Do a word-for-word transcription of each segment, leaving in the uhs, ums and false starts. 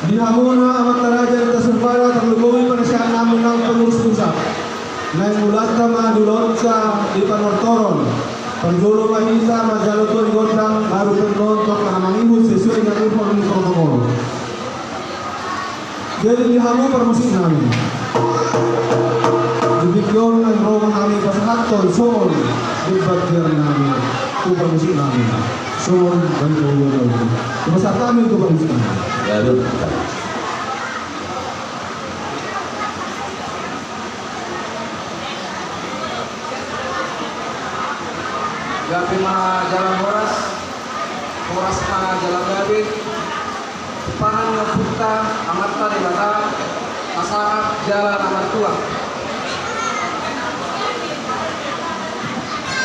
Di hamuna amanta raja dohot inanta sahupara, tarlumobi panasiahan nami nang pengurus pusat. Naeng mulanta ma di ulaonta di panortoron. Parjolo ma hita manjalo tua ni gondang, baru pe annon tongka na mangihut sesuai dengan protokol. Jadi di hamu parmusik nami. Di tingki on naeng ro ma hami pasahathon songon di bagian nami tu parmusik nami. Songon bagian nami. Pasahat hami tu parmusik nami. Ya, betul. Gabe ma jala horas, horas ma jala gabe, pahan ni ompunta Amanta Debata, pasahat jala na martua.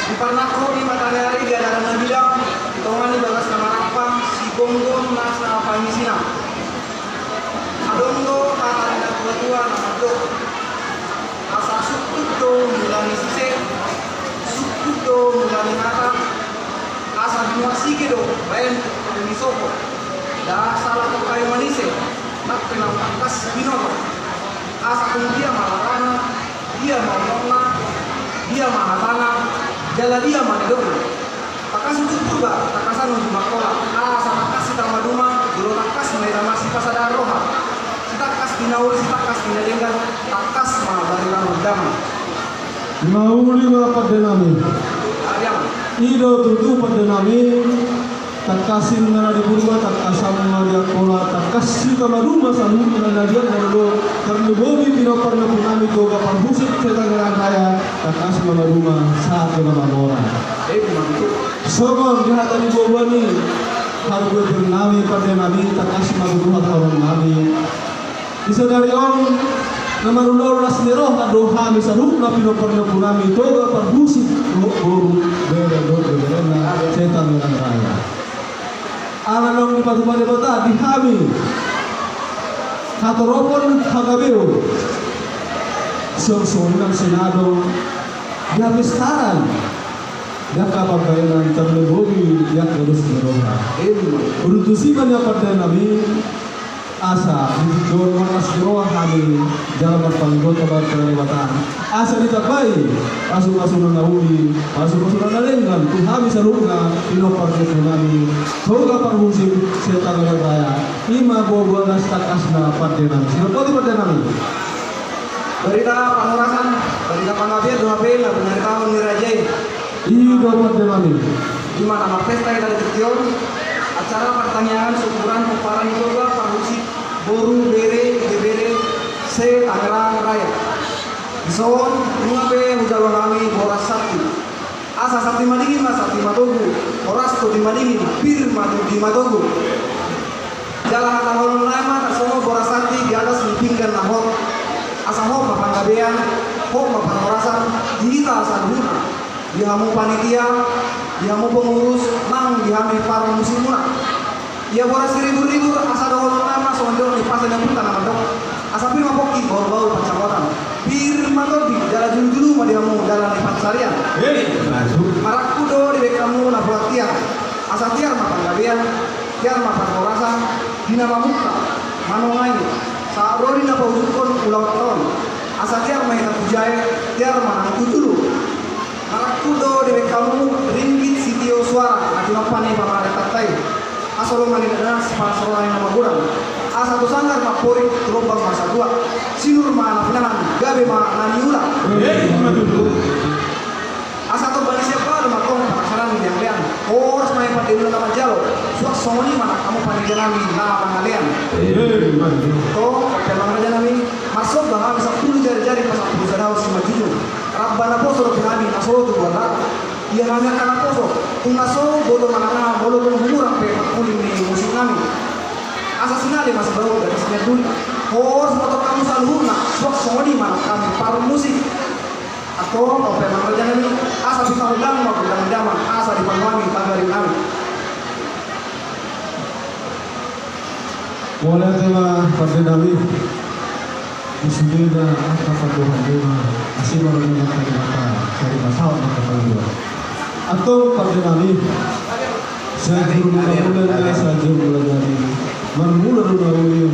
Di parnangkok ni mataniari di adaran na bilang, di tonga ni bagas na marampang, sigomgom nasa pangisina. Adong do hata ni natuatua na mandok, asa sungkun do mula ni sise, sungkun do mula ni hata, asa binuat sige do baen tu ni sopo. Ndang sala tu hayu manise, nang pe na tangkas binoto. Asa tung dia ma latana, dia ma unokna, dia ma hatana, jala dia ma nidokna. Tangkas tu Purba, tangkasan tu Marangkuda, asa tangkas hita maduma, jolo tangkas ma hita masipasadaan roha. Sitangkas di na uli, sitangkas di na denggan, tangkas ma barita na damang. Mauli ma pande nami. Adiang. I do tutu pande nami. Tangkas inna na di Purba, tangkasan ma di Angkola, tangkas hita maduma saluhutna na liat na lolo, tarlumobi pinompar ni ompu nami Toga Parhusip se-Tangerang Raya, tangkas ma maduma sahat tu na mamora. Eh, betul. Songon di hata ni boboa ni harumpir nami pande nami, tangkas ma tutu hata ni boboa nami. Di sadari on na marulaon las ni roha do hami saluhutna pinompar ni ompu nami Toga Parhusip dohot boru, bere dohot beberena se-Tangerang Raya. Ala naung dipatupa Debata di hami hatoropon, hagabeon, siongsonan, sinadong, di hapistaran, di angka pambahenan, tarlumobi di angka dos ni roha. Udutusi ma nian pande nami. Asa di tingki on marlas ni roha hami jala marpangidoan tu Amanta Debata, asa ditambai pasu-pasuna na uli, pasu-pasuna na denggan tu hami saluhutna pinompar ni ompu nami Toga Parhusip se-Tangerang Raya. I ma boboa na sitangkasna pande nami. Sidok boti pande nami. Barita pangorasan, barita panggabean do hape na binaritahon ni raja i. I do pande nami. I ma na marpesta hita di tingki on. Acara partangiangan syukuran pomparan ni Toga Parhusip boru, bere, ibebere se-Tangerang Raya. Dison nunga pe hujalo hami boras santi. Asa santi madingin ma santi matogu, horas tondi madingin, pir ma tondi matogu. Jala hatahonon nai ma tarsongon boras santi di atas ni pinggan na hot. Asa hot ma panggabean, hot ma parhorasan di hita saluhutna. Di hamu panitia, di hamu pengurus, nang di hami parmusikmuna. Ia boras siribur-ribur, asa dohonon nai ma songon nidok ni pasa ni ompunta na mandok. Asa pir ma pongki, bahul-bahul pansamotan. Pir ma tondi, jala julu-julu ma di hamu dalan ni pansarian. Hei, masuk. Marangkup do dibaen hamu na pola tiar. Asa tiar ma panggabean, tiar ma parhorasan, di na mamungka, manongai, sahat ro di na paujunghon ulaonta on. Asa tiar ma hita pujae, tiar ma nang tu julu. Marangkup do dibaen hamu ringgit sitio suara na tinompa ni pamarentanta i. Asa olo mangidat na sipalas roha ni na magurang. Asa tu sanggar ma porik, tu lombang ma satua. Sinur ma na pinahan, gabe ma na niula. Asa tu bani siapa do mantong pangasaran di leang-leang. Horas ma i pande nami na manjalo. Suang songon i ma nang hamu panitia nami na mangalean. Tong, pemang raja nami. Marsomba hami sampulu jari-jari, pasampulu sadahon simanjujung. Ramba naposo dope hami na so tubu anak. Ia hami angka naposo, tung na so boto manang aha, molo dung hurang pe pangkuling ni musik nami. Asa sinale ma sibahu, gadis ni anduli. Horas ma tong hamu saluhutna, suang songon i ma nang hami parmusik. Antong, on pe manang raja nami, asa pitahundang ma gondang ni damang, asa dipangido hami pagaring nami. Mauliate ma pande nami. Di sudena angka pandohan muna, asi ma roha ni Amanta Debata, sai dipasahat ma angka pangidoan. Antong pande nami. Sai juru mula-mula na, sai juru mula jadi. Marmula do na uli,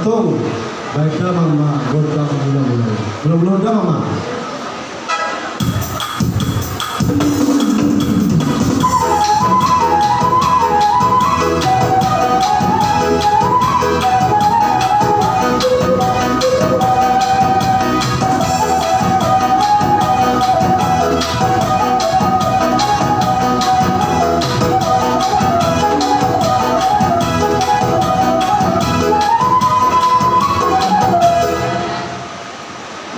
Baen damang ma gondang mula-mula. Mula-mula damang ma.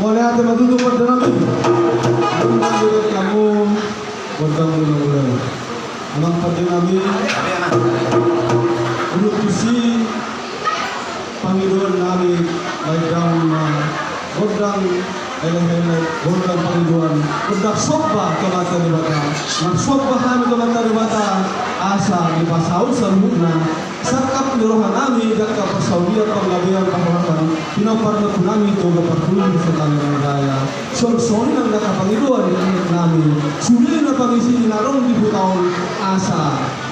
Mauliate ma tutu pande nami. Gondang mula-mula. Amang pande nami. Ulu tusi pangidoan nami, baen damang ma gondang elek-elek, gondang pangidoan, gondang somba tu Amanta Debata. Marsomba hami tu Amanta Debata asa dipasaut saluhutna sangkap ni roha nami di angka parsaulian, panggabean, parhorasan, pinompar ni ompu nami Toga Parhujung Sataningan Raya. Songon i nang angka pangidoan ni anak nami, sude na pangisi na adong di huta on, asa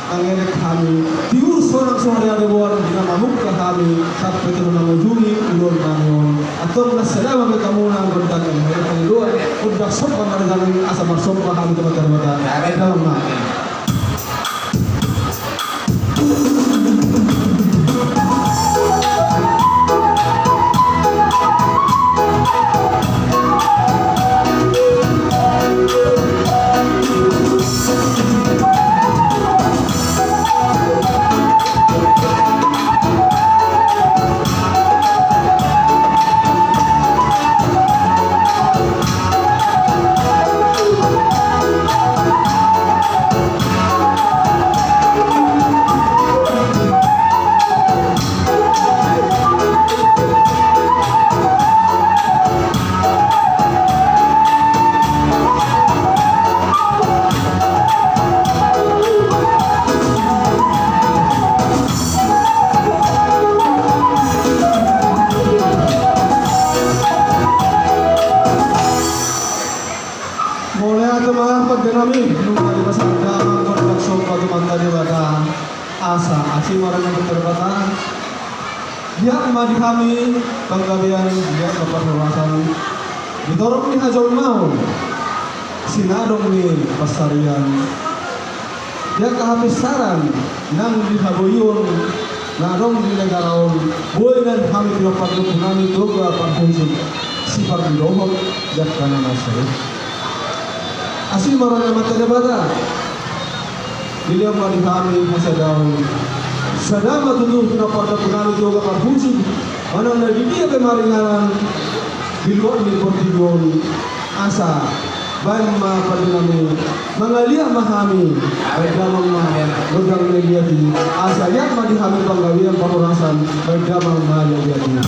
mangelek hami, tiur sonang songon ari boan, di na mamungka hami sampe tu na mangujungi ulaon nami on. Antong na sada ma be hamu nang gondang elek-elek, pangidoan, gondang somba marga nami, asa marsomba hami tu Amanta Debata. Baen damang ma. Mauliate ma pande nami, nunga dipasahat damang gondang somba tu Amanta Debata. Asa asi ma roha ni Amanta Debata. Liat ma di hami panggabean, liat ma parhorasan di torop ni hajolmaon, sinadong ni pansarian. Di angka hapinsaran nang di haboion na adong di negara on, boi nang hami pinompar ni ompu nami Toga Parhujung sipardidohot di angka na masa i. Asi ma roha ni Amanta Debata. Dilehon ma di hami hasadaon. Sada ma tutu pinompar ni ompu nami Toga Parhujung, manang na di dia pe maringanan di luat ni portibi on. Asa baen ma pande nami, mangaliat ma hami, baen damang ma gondang na liat i, asa liat ma di hami panggabean parhorasan, baen damang na liat-liat i.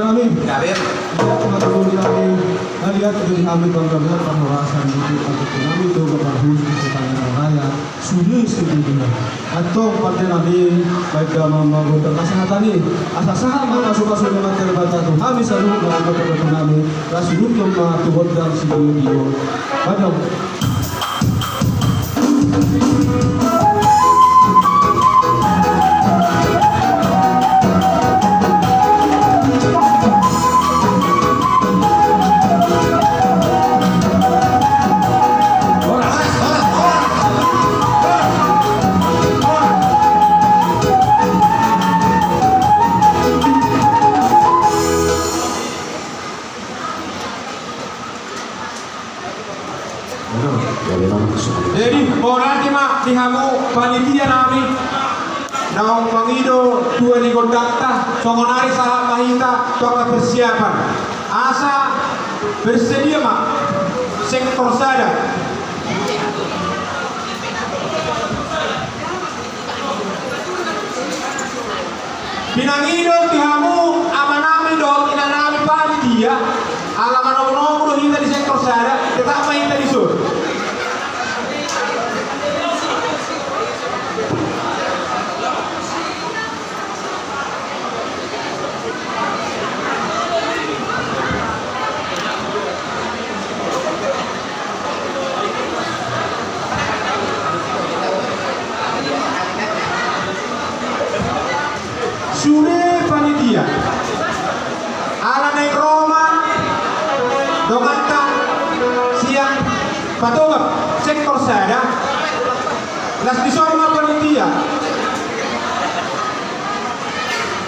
Amin. Amin. Ia, teman-teman kami, na liat di hami panggabean parhorasan di hami tu bapak hulu di Setanggerang Raya, sude sude dia. Antong pande nami, baik damang magodang kasehatan i. Asa sahat ma pasupasu ni Amanta Debata tu hami saluhut na angka pande nami, na suhut ma tu gondang si dia dia. Baik damang. Jadi, borati ma di hamu panitia nami naung mangido tua ni gondangta, songon ari sahat ma hita tu angka persiapan. Asa bersedia ma sektor sada. Pinangido di hamu amanami dohot inanami panitia, ala manomunomu do hita di sektor sada, tetap ma hita dison. Sude panitia. Ala naeng ro ma donganta sian Patogar sektor sada. Las dison ma panitia.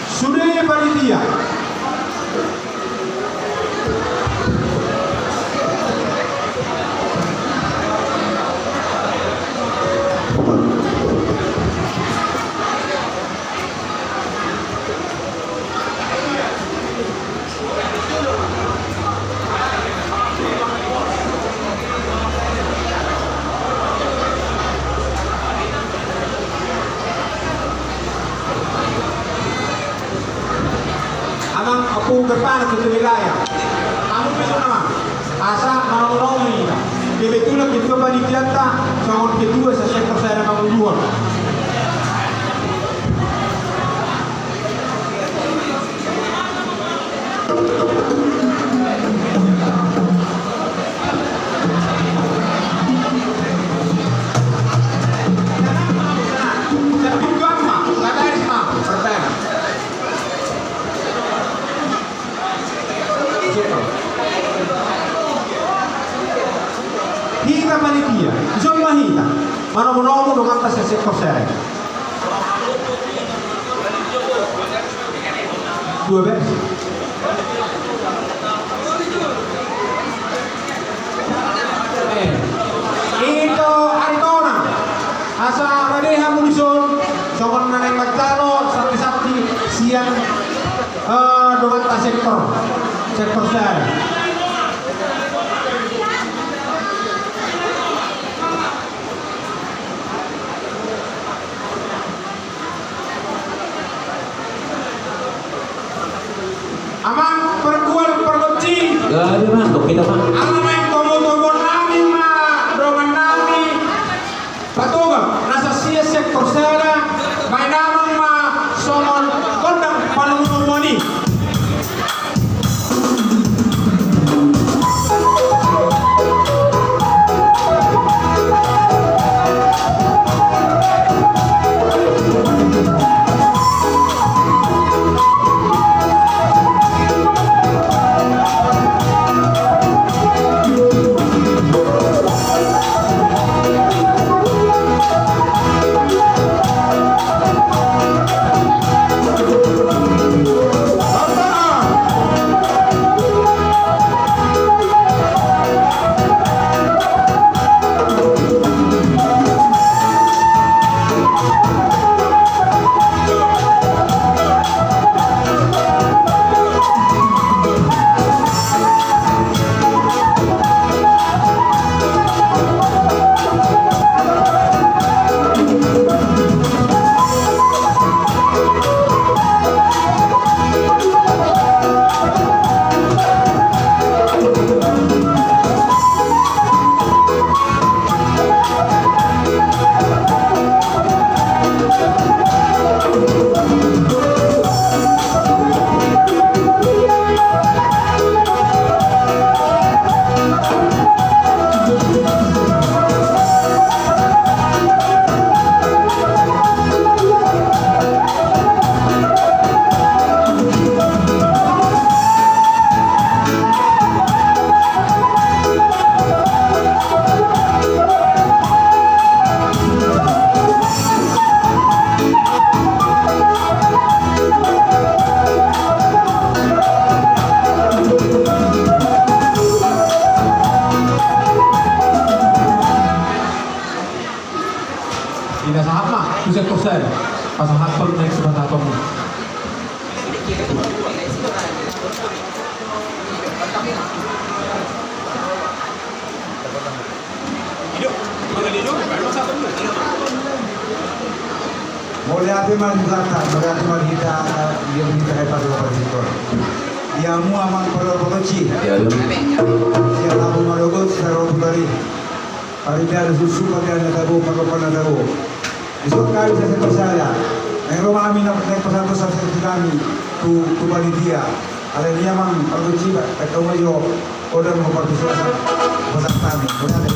Sude panitia. Amang Ompung Gerpana, ketua wilayah. Hamu pe songon i, Amang. Asa manomunomu hita. Kebetulan ketua panitianta songon ketua sektor sada manguluhon. Hita panitia, dison ma hita manomunomu donganta sian sektor sada. Dua belas. Eh, ito Aritonang. Asa rade hamu dison songon na naeng manjalo santi-santi sian, eh, donganta sektor, sektor sada. Amang pargual pargonsi. Gabe ma, dok hita ma. Ala naeng tombu-tombunami ma dongannami Patogar na sian sektor sada, baen damang ma songon gondang panumumuan i. Mauliate ma di Tuhanta, mauliate ma di hita, di hita, di hita, di hita. Di hamu amang pargonsi. Di hamu. Sian hamu manogot, sian hamu putari. Pariban susu, pariban na tabo, pariban na tabo. Dison hami sasada-sada. Naeng ro ma hami, naeng pasahat saksisakti nami tu, tu panitia. Alai i amang pargonsi, baen hamu ma jo odang, pargonsi, pasahat hami. Mauliate.